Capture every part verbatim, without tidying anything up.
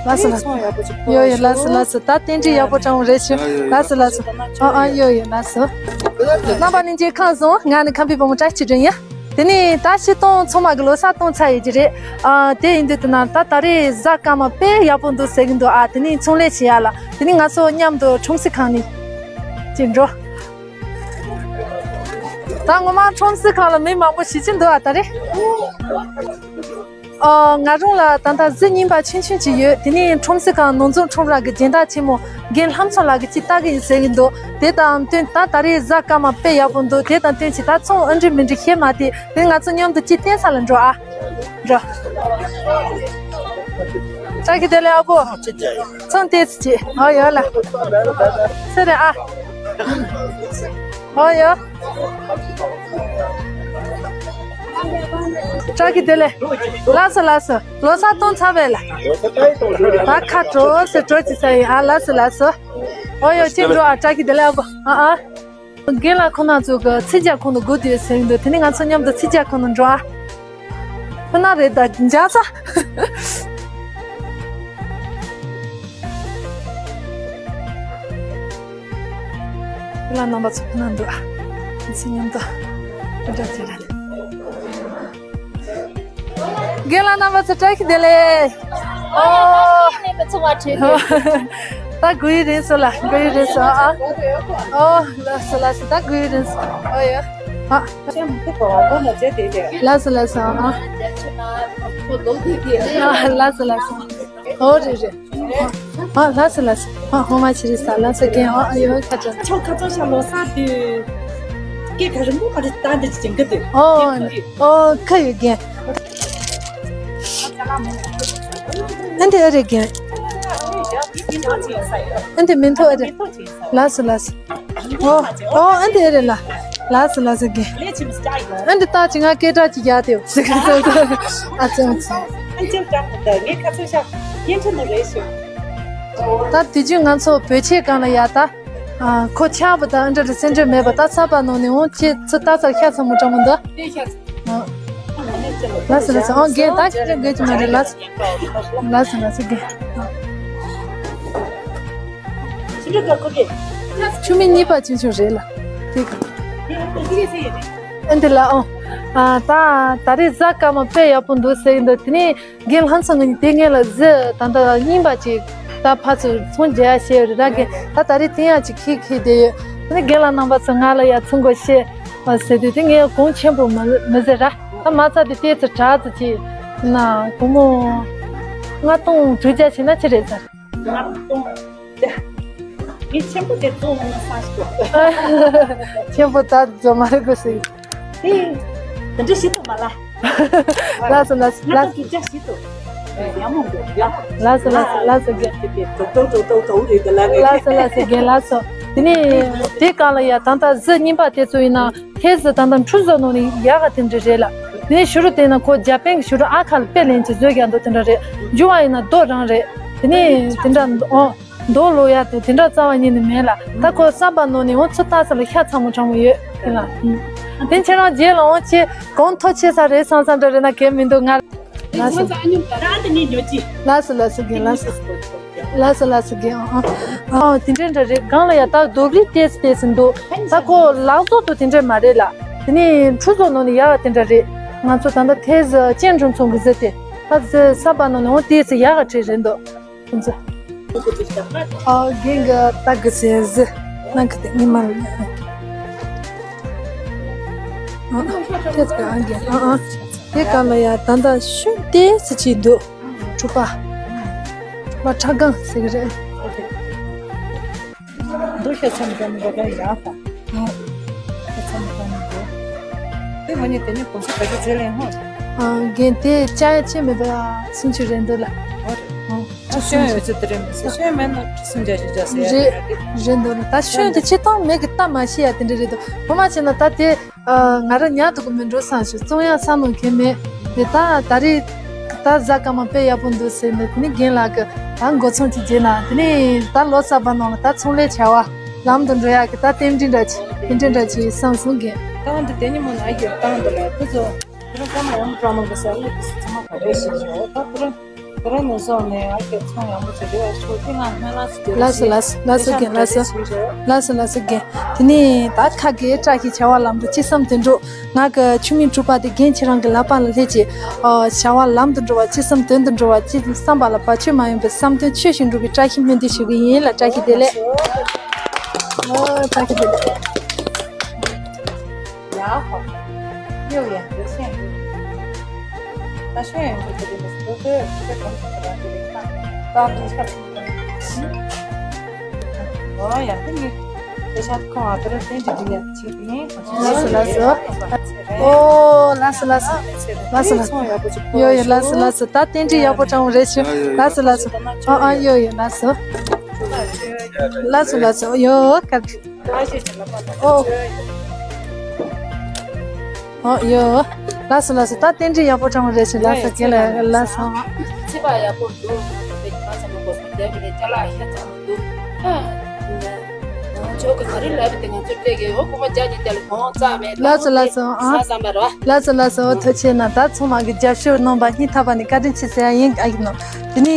ལགས་སོ་ལགས་སོ། ཡོ་ཡོ་ལགས་སོ་ལགས་སོ། ད་རྟེན་འབྲེལ་ཡག་པོ་བགྲང་བ་རེད་ཞུ། ལགས་སོ་ལགས་སོ། ཨ་ཨ་ཡོ་ཡོ་ལགས་སོ། རྣམ་པ་ལྷན་རྒྱས་ཁམས་བཟང་། ང་ནི་ཁམས་པའི་བུ་མོ་བཀྲ་ཤིས་སྒྲོན་ཡིན། དེ་ནས་ད་སྤྱིར་བཏང་ཚང་མ་གི་ལོ་གསར་གཏོང་ཚར་ཡོད་ཀྱི་རེད། ཨ་དེ་ཡིན་དུས་དེ་ན་ད་ད་རེས་གཟའ་སྐར་མ་དཔེ་ཡག་པོ་འདུག་ཟེར་གྱི་འདུག་ཨ་དེ་ནས་ཚོང་ལས་བྱེད་ཡ་ལ་དེ་ནས་ང་ཚོ་མཉམ་དུ་ཁྲོམ་གཟིགས་ཁང་ནས་ཅིག་འགྲོ། ད་ངོ་མ་ཁྲོམ་གཟིགས་ཁང་ལ་མི་མང་པོ་ཞེ་པོ་ཅིག་འདུག་ཨ་ད་རེས། ཨོ། ང་རང་ལ་ད་ལྟ་གཟི་རྙིང་པ་ཆུང་ཆུང་ཅིག་ཡོད། དེ་ནས་ཁྲོམ་གཟིགས་ཁང་ནོར་འཛིན་ཁྲོམ་ར་གི་སྦྱིན་བདག་ཆེན་མོ་རྒན་ལྷ་མཚོ་ལགས་ཀྱིས་ཅིག་ལྟ་གི་ཡིན་ཟེར་གྱི་འདུག་དེ་དང་བསྟུན་ད་ད་རེས་གཟའ་སྐར་མ་དཔེ་ཡག་པོ་འདུག་དེ་དང་བསྟུན་ཅིག་ད་ཚོང་ཨེ་འགྲིག་མི་འགྲིག་ཤེས་མ་ཐུབ། དེ་ང་ཚོ་མཉམ་དུ་ཅིག་བསྟན་ས་ལ་འགྲོ་ཨ། འགྲོ། བཀྲ་ཤིས་བདེ་ལེགས་ཨ་ཁུ། ཚོང་བལྟས་ཅིག་ཨོ་ཡོད་ལ། ཚེ་རིང་ཨ། ཨོ་ཡོད། བཀྲ་ཤིས་བདེ་ལེགས། ལགས་སོ་ལགས་སོ། ལོ་གསར་གཏོང་ཚར་བས་ལ། ད་ཁ་དྲོ་ཟེར་དྲོ་ཅིག་ཟེར་ཡིན་ཨ། ལགས་སོ་ལགས་སོ། ཨོ་ཡོད། ཅིག་འགྲོ་ཨ། བཀྲ་ཤིས་བདེ་ལེགས་ཨ་ཁུ། ཨ་ཨ། རྒན་ལགས་ཁོང་རྣམ་ཚོ་གི་ཚིག་ཇ་ཁང་དུ་སྒུག་བསྡད་ཟེར་གྱི་འདུག་དེ་ནས་ང་ཚོ་མཉམ་དུ་ཚིག་ཇ་ཁང་དུ་འགྲོ་ཨ། ཁོ་ན་རེད་ད་འཇག་ས། ཁྱེད་ལ་རྣམ་པ་ཚོ་ཁོ་ན་འདུག་ཨ། ང་ཚོ་མཉམ་དུ་འདྲ་འདྲ་བྱེད་ལ། རྒན་ལགས་རྣམ་པ་ཚོ་བཀྲ་ཤིས་བདེ་ལེགས། ཨོ། ད་དགོས་ཡུན་རིང་སོང་ལ། དགོས་ཡུན་རིང་སོང་ཨ། ཨོ་ལགས་སོ་ལགས་སོ། ད་དགོས་ཡུན་རིང་སོང་། ཨོ་ཡ། ཨ། ལགས་སོ་ལགས་སོ་ཨ། ལགས་སོ་ལགས་སོ། ཨོ་རེད་རེད། ཨ་ལགས་སོ་ལགས་སོ། ཨ་ཧོ་མ་ཆི་རི་ས་ལགས་སོ་རྒན། ཨ་ཨ་ཡོ་ཁ་ཅག་ཆོ་ཁ་ཚོ་ཤ་ལོ་ས་དུ་སྐད་ག་རི་མོ་ག་རི་ཏང་དེ་ཅིག་གི་དུ། ཨོ་ཨོ་ཁ་ཡོད་རྒན། ཨ་འདི་ཨ་རེད་རྒན། ཨ་འདི་མིན་ཐོ་ཨ་རེད། ལགས་སོ་ལགས་སོ། ཨོ་ཨོ་ཨ་འདི་ཨ་རེད་ལ། ལགས་སོ་ལགས་སོ་རྒན། ཨ་འདི་ལྟ་ཅི་ང་སྐད་གྲགས་ཅི་རྒྱག་དེ་ཟེར་གི་ཟེར་ཨ་ཙི་ཨ་ཙི། ད་དུས་རྒྱུན་ང་ཚོ་བོད་ཆས་སྒང་ལ་ཡ་ད། ཨ་ཁོ་ཆགས་པ་དང་ཨ་འདྲ་རེ་སེ་འདྲ་མེད་པ་ད་ཚ་པ་ནང་ནས་འོང་ཅི་ཚི་ད་ཚ་ཤ་ཚ་མོ་ཀྲང་མོ་འདུག་ལགས་སོ་ལགས་སོ། ཨོ་རྒན་ད་ཁྱེད་རང་དགོས་ཀྱི་མ་རེད། ལགས་སོ་ལགས་སོ་རྒན། ཆུ་མིག་གཉིས་པ་ཆུང་ཆུང་རེད་ལ། དེ་ག་ཨ་འདི་ལ་ཨོ། ཨ་ད་ད་རེས་གཟའ་སྐར་མ་དཔེ་ཡག་པོ་འདུག་ཟེར་གྱི་འདུག་དེ་ནས་རྒན་ལྷ་མཚོ་ང་གཉིས་དེ་སྔོན་ལ་གཟི་ད་ལྟ་རྙིང་པ་ཅིག་ད་ཕར་ཚུར་ཚོང་རྒྱག་ཡ་བཤད་ཡོད་རེད། ད་རྒན་ད་ད་རེས་དེ་ཡང་ཅིག་ཁྱེར་ཁྱེར་བསྡད་ཡོད། དེ་ནས་རྒན་ལགས་རྣམ་པ་ཚོ་ང་ལ་ཡ་ཚོང་སྒོ་བཤད་ཟེར་དུས་དེ་ངས་གོང་ཆེན་པོ་མི་མི་ཟེར་ར། ད་མ་རྩ་དེ་ཏོག་ཙམ་དྲག་ཙམ་ཅིག་ན་སྒོར་མོ་ལྔ་སྟོང་དྲུག་བརྒྱ་བྱས་ན་ཅི་རེད་ཟེར། ལྔ་སྟོང་། ངས་ཆེན་པོ་དེ་བཙོང་ཡོང་ན་བསམ་ཞིག་འདུག་ཆེན་པོ་ད་བཙོང་མ་རེད་དགོས་ཟེར། དེ་དེ་འདྲ་ཞིག་འདུག་མ་ལ། ལགས་སོ་ལགས་སོ་ལགས་སོ། ལགས་སོ་ལགས་སོ་ལགས་སོ་རྒན། ལགས་སོ་ལགས་སོ་རྒན་ལགས་སོ། དེ་ནས་དེ་གང་ལ་ཡ་ད་ལྟ་གཟི་རྙིང་པ་དེ་ཚོ་ཡིན་ན་ཐེལ་ཟི་ད་ལྟ་འཕྲུལ་བཟོ་ནང་ནས་ཡག་ག་དེ་འདྲ་རེད་ལ། དེ་ནས་ཕྱི་རུ་བལྟས་ན་ཁོ་འཇར་པན་གྱི་ཕྱི་རུ་ཨ་ཁ་ལ་དཔེ་ལེན་གྱི་བཟོས་རྒྱག་འདུག་དེ་འདྲ་རེད། འཇུ་བ་ཡིན་ན་རྡོ་རང་རེད། དེ་ནས་དེ་འདྲ་ཨོ། མདོ་ལོ་ཡ་དེ་དེ་འདྲ་རྩ་བ་ཉིད་ནས་མེད་ལ། ད་ཁོ་ས་པ་ནོ་ནས་འོང་ཚུར་ལྟ་ས་ལ་ཤ་ཚ་མོ་ཚ་མོ་ཡོད་དེ་ལ། དེ་ཁྱེད་རང་རྗེས་ལ་འོང་ཅི་གོང་མཐོ་ཆེ་ས་རེད་བསམ་བསམ་འདྲ་རེད་ན་གལ་མི་འདུག་ང་། ལགས་སོ། ལགས་སོ་ལགས་སོ་རྒན་ལགས་སོ། ལགས་སོ་ལགས་སོ་རྒན། ཨ་ཨ་དེ་འདྲ་འདྲ་རེད། སྒང་ལ་ཡ་ད་རྡོ་སྒྲིག་ཏོག་ཙམ་ཏོག་ཙམ་འདུག་ད་ཁོ་ལག་བཟོ་དུ་དེ་འདྲ་མ་རེད་ལ། དེ་ནས་འཕྲུལ་བཟོ་ནང་ནས་ཡག་ག་དེ་འདྲ་རེད། ང་ཚོ་ད་ལྟ་ཐེལ་ཟི་ཅན་ཀྲུང་ཚོང་གི་ཟི་དེ་ད་ཟི་ས་པ་ནོ་ནས་འོང་ཏོག་ཙམ་ཡག་ག་བྲིས་རེད་འདུག་ཁོང་ཚོ། ཨ་རྒན་གྱི་ལྟ་གི་ཟེར་ཟི་ནང་གི་དེ་ཉི་མ་ལ་ཨ་ཨ་ཐེ་ཚ་ཨ་རྒན་ཨ་ཨ་དེ་ག་ལ་ཡ་ད་ལྟ་ཤུན་ཏེ་སི་ཆི་འདུག་གྲུ་པ་གྲུ་པ་ཁྲ་གང་ཟེར་གི་རེད། འདུག་ཤ་ཚ་མི་འདྲ་མི་འདྲ་ཡག་པ། ཤ་ཚ་མི་འདྲ་མི་འདུག་དེ་ང་ནི་དེ་ནི་གོང་ས་ག་གི་རྗེས་ལེན་ཧོ། ཨ་རྒན་དེ་ཅ་ཡ་ཆེ་མེད་པ་སུམ་ཅུ་རེད་འདུག་ལ། ཧོ་རེད། ཨ། ཨ་ཤོན་ཡོད་ཚད་དེ་རེད་མི་སྲིད། ཤོན་མེད་ན་ཁྲི་སུམ་བརྒྱ་བཞི་བརྒྱ་ཟེར་ཡ་རེད། རེད་འདུག་ད་ཤོན་དེ་ཆེ་ཐང་མེད་ཀི་ལྟ་མ་ཤེས་ཡ་དེ་འདྲ་རེད་འདུག་ངོ་མ་བྱས་ན་ད་དེ་ཨ་ང་རང་ཉར་འདུག་གི་མི་འགྲོ་བསམ་ཞིག་བཙོང་ཡ་བསམ་བློ་འཁྱེར་མེད། དེ་ད་ད་རེས་ད་གཟའ་སྐར་མ་དཔེ་ཡག་པོ་འདུག་ཟེར་ནས་དེ་ནི་རྒན་ལགས་ཀྱི་ད་འགོ་ཚོང་ཅིག་བྱས་ན་དེ་ནི་ད་ལོ་གསར་པ་ནང་ལ་ད་ཚོང་ལས་བྱ་བ་ལམ་དུ་འགྲོ་ཡ་གི་ད་རྟེན་འབྲེལ་འདྲ་ཅིག་དེ་འདྲ་འདྲ་ཅིག་བསམ་སོང་རྒན། ད་འདི་དེ་ཉིན་མོ་ན་ཡོད་སྟངས་འདི་ལ་ཁོ་ཚོ་ཁྱེད་རང་སྐར་མ་ཡོང་འགྲོ་མ་དགོས་ཟེར་ལ་ཚང་མ་ག་རེ་ཞིག་ཡོད་ད་ཁོ་རང་། དེ་རིང་ནས་བཟུང་ནས་ང་གི་ཚོང་ཡག་པོ་བྱེད་དུས་ཆོག་དེ་ང་སྨོན་ལམ་ཞིག་ལགས་སོ་ལགས་སོ་ལགས་སོ་རྒན། ལགས་སོ་ལགས་སོ་ལགས་སོ་རྒན། དེ་ནས་ད་ཁ་གི་བཀྲ་ཤིས་བྱ་བ་ལམ་འགྲོ་ཅི་བསམ་དོན་འགྲུབ། ང་གི་ཆུང་མའི་སྤྲུལ་པ་དེ་རྒན་ཁྱེད་རང་གི་ལག་པ་ལ་སླེབས་ཀྱི། ཨ། བྱ་བ་ལམ་དུ་འགྲོ་བ་ཅི་བསམ་དོན་དུ་འགྲོ་བ་ཅི་བསམ་པ་ལ་བར་ཆད་མ་ཡོང་བའི་བསམ་དོན་ཆོས་བཞིན་འགྲུབ་པའི་བཀྲ་ཤིས་སྨོན་འདུན་ཞུ་གི་ཡིན་ལ། བཀྲ་ཤིས་བདེ་ལེགས། ཨོ། བཀྲ་ཤིས་བདེ་ལེགས། 然后又研究现有，但是研究这个是都是这个东西可能有点大，到底下去。哦，呀，这个这下看啊，这个电子这个这个。ལགས་སོ་ལགས་སོ། ཨོ། ལགས་སོ་ལགས་སོ། ལགས་སོ་ལགས་སོ། ཡོ་ཡོ། ལགས་སོ་ལགས་སོ། ད་རྟེན་འབྲེལ་ཡག་པོ་དྲང་བ་རེད་ཤག་ལགས་སོ་ལགས་སོ། ཨ་ཨ། ཡོ་ཡོ། ལགས་སོ། ལགས་སོ་ལགས་སོ། ཡོ། བཀའ་དྲིན། ཨོ། ཨོ་ཡོ། ལགས་སོ་ལགས་སོ། ད་རྟེན་འབྲེལ་ཡག་པོ་དྲང་བ་རེད་ཤག་ལགས་སོ། རྒན་ལགས། ལགས་སོ། ཚེ་བ་ཡག་པོ་འདུག་དེ་ང་ཚོ་མི་གོ་སོང་དེ་བས་ཅ་ལག་ཤ་ཚ་མི་འདུག་ཨ། ང་ཚོ་གི་ག་རེ་ལབ་དེ་ང་ཚོ་སྤྲད་གི་ཡོད། ཁོ་མ་རྒྱ་ཉིན་དེ་ལ་གོང་ཙག་མེད། ལགས་སོ་ལགས་སོ། ཨ། ས་བསམ་པ་ར། ལགས་སོ་ལགས་སོ། ཐུགས་རྗེ་ཆེ་གནང་། ད་ཚང་མ་གི་རྒྱབ་སྐྱོར་གནང་བ་སྙིང་ཐག་པ་ནས་བཀའ་དྲིན་ཆེ་ཟེར་ཡ་ཡིན། ཨ་ཡིན་ནོ། དེ་ནས།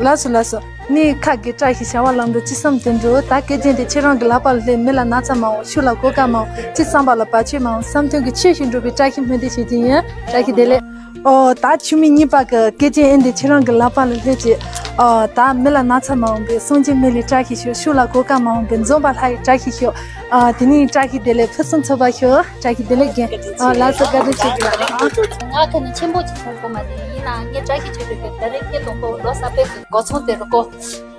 ལགས་སོ་ལགས་སོ། ནི་ཁ་གི་བཀྲ་ཤིས་བྱ་བ་ལམ་འགྲོ་ཅི་བསམ་དོན་འགྲུབ། ད་སྐལ་ཅན་དེ་ཁྱེད་རང་གི་ལག་པ་ལ་སླེབས། མི་ལ་ན་ཚ་མ་འོང་། ཤུགས་ལ་གོད་ཁ་མ་འོང་། ཅི་བསམ་པ་ལ་བར་ཆད་མ་འོང་། བསམ་དོན་གྱི་ཆོས་བཞིན་འགྲུབ་པའི་བཀྲ་ཤིས་སྨོན་འདུན་ཞུ་རྒྱུ་ཡིན། བཀྲ་ཤིས་བདེ་ལེགས། ཨོ། ད་ཆུང་མའི་གཉིས་པ་གི་སྐལ་ཅན་ཨེ་འདི་ཁྱེད་རང་གི་ལག་པ་ལ་སླེབས་ཀྱི། ཨོ། ད་མི་ལ་ན་ཚ་མ་འོང་པའི་སངས་རྒྱས་སྨན་བླའི་བཀྲ་ཤིས་ཤོག་ཤུགས་ལ་གོད་ཁ་མ་འོང་པའི་འཛོམས་པ་ལྷ་ཡི་བཀྲ་ཤིས་ཤོག་ཨ། དེ་ནས་བཀྲ་ཤིས་བདེ་ལེགས། ཕུན་སུམ་ཚོགས་པ་ཤོག་བཀྲ་ཤིས་བདེ་ལེགས་རྒན། ཨ། ལགས་སོ། བཀའ་དྲིན་ཆེ་གི་ལགས། ང་ཁ་ནས་ཆེན་པོ་ཅིག་མཐོང་གོ་མ་རེད། ཡིན་ནའང་ངས་བཀྲ་ཤིས་ཆོས་སྒྲོན་གྱི་ད་རེས་ཁྱེད་ལོ་འཁོར་ལོ་གསར་པའི་གི་འགོ་ཚོང་དེ་རུ་ཀོ།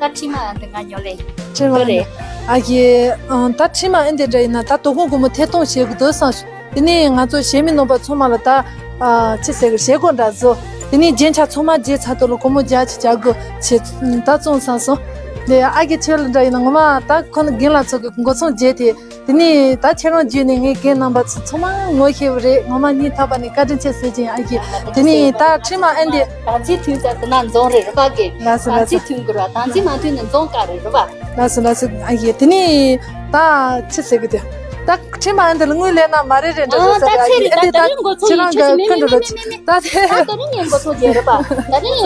ད་ཁྲིད་མ་འདི་ང་ཉོ་ལེ། ཁྲིད་མ་ཀོ་རེད། ཨ་ཡེ། ཨང་། ད་ཁྲིད་མ་ཨེ་འདི་འདྲ་ཡིན་ན་ད་དོ་དགོང་དགོང་མོ་ཐད་གཏོང་བྱེད་དགོས་འདུག་བསམ་སོང་། དེ་ནས་ང་ཚོ་གཞས་མི་རྣམ་པ་ཚང་མ་ལ་ད། ཨ། ཅི་ཟེར་གི། བཞེས་སྒོ་འདྲ་བཟོ། དེ་ནས་རྒྱན་ཆ་ཚང་མ་བརྗེས་ཚར་དུས་ལ་སྒོར་མོ་བརྒྱ་ཅིག་རྒྱག་དགོས་བྱེད། ད་བཙོང་བསམ་སོང་། དེ་ཨ་ཀེ་ཁྱོད་ལ་འདྲ་ཡིན་ན་ངོ་མ་ད་ཁོ་ན་རྒན་ལགས་ཚོ་གི་འགོ་ཚོང་བརྗེས་ཏེ། དེ་ནས་ད་ཁྱེད་རང་བརྒྱུད་ནས་ངའི་རྒན་རྣམ་པ་ཚོ་ཚང་མ་ངོ་ཤེས་པ་རེད། ངོ་མ་སྙིང་ཐག་པ་ནས་བཀའ་དྲིན་ཆེ་ཟེར་གྱིན། ཨ་ཀེ། དེ་ནས་ད་ཁྲིད་མ་ཨེ་འདི། དང་ཚིག་མཐུན་ཙམ་དེ་ན་འཛོམས་རེད་རེད་པ་གི། ལགས་སོ་ལགས་སོ། དང་ཚིག་མཐུན་དགོས་ར། དང་ཚིག་མ་མཐུན་ན་འཛོམས་དཀའ་རེད་རེད་པ། ལགས་སོ་ལགས་སོ། ཨ་ཡེ། དེ་ནས་ད་ཅི་ཟེར་གི་དེ། ད་ཁྲིད་མ་ཨེ་འདི་ལ་དངུལ་ལེན་ན་མ་རེད་རེད་འདྲ་ཨ། བཟོ་ས་ད་རེད། ཨ་ཚེ་ཡེ། རེད། ཨེ་ད་འདི་ད་ད་རིང་འགོ་ཚོགས་ཁྱེད་རང་ཡིན་ཆོག་གི་མེད་མེད་མེད་མེད་མེད། ད་དེ་ད་ད་རིང་ངས་འགོ་ཚོགས་བྱས་རེད་པ། ད་རིང་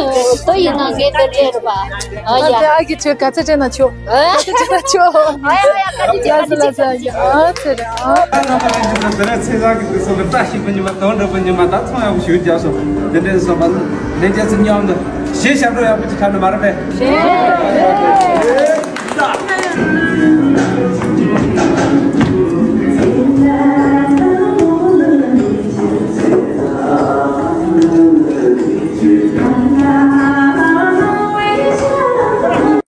དོ་ཡིན་ན་ངས་དེ་རེད་རེད་པ། ཨ་ཡ། ཨ་ཀེ་ཁྱོད་ག་ཚོད་སྤྲད་ན་ཆོག་ཨ། ག་ཚོད་སྤྲད་ན་ཆོག་ཨ་ཡ་ཡ། བཀའ་དྲིན་ཆེ། ལགས་སོ་ལགས་སོ། ཨ་ཡ། ཨ་ཚེ་རེད། ཨ། དེ་རིང་ཚེས་བཟང་གི་དུས་སུ་བཀྲ་ཤིས་པའི་ཉི་མ། དོན་འགྲུབ་པའི་ཉི་མ། ད་ཚོང་ཡག་པོ་ཞིག་རྒྱག་སོང་། དེ་འདྲའི་བསམ་པ་ལས་རྒྱ་ཚིག་མཉམ་དུ་གཞས་ཞབས་བྲོ་ཡག་པོ་ཅིག་འཁྲབ་ན་མ་རེད་པས།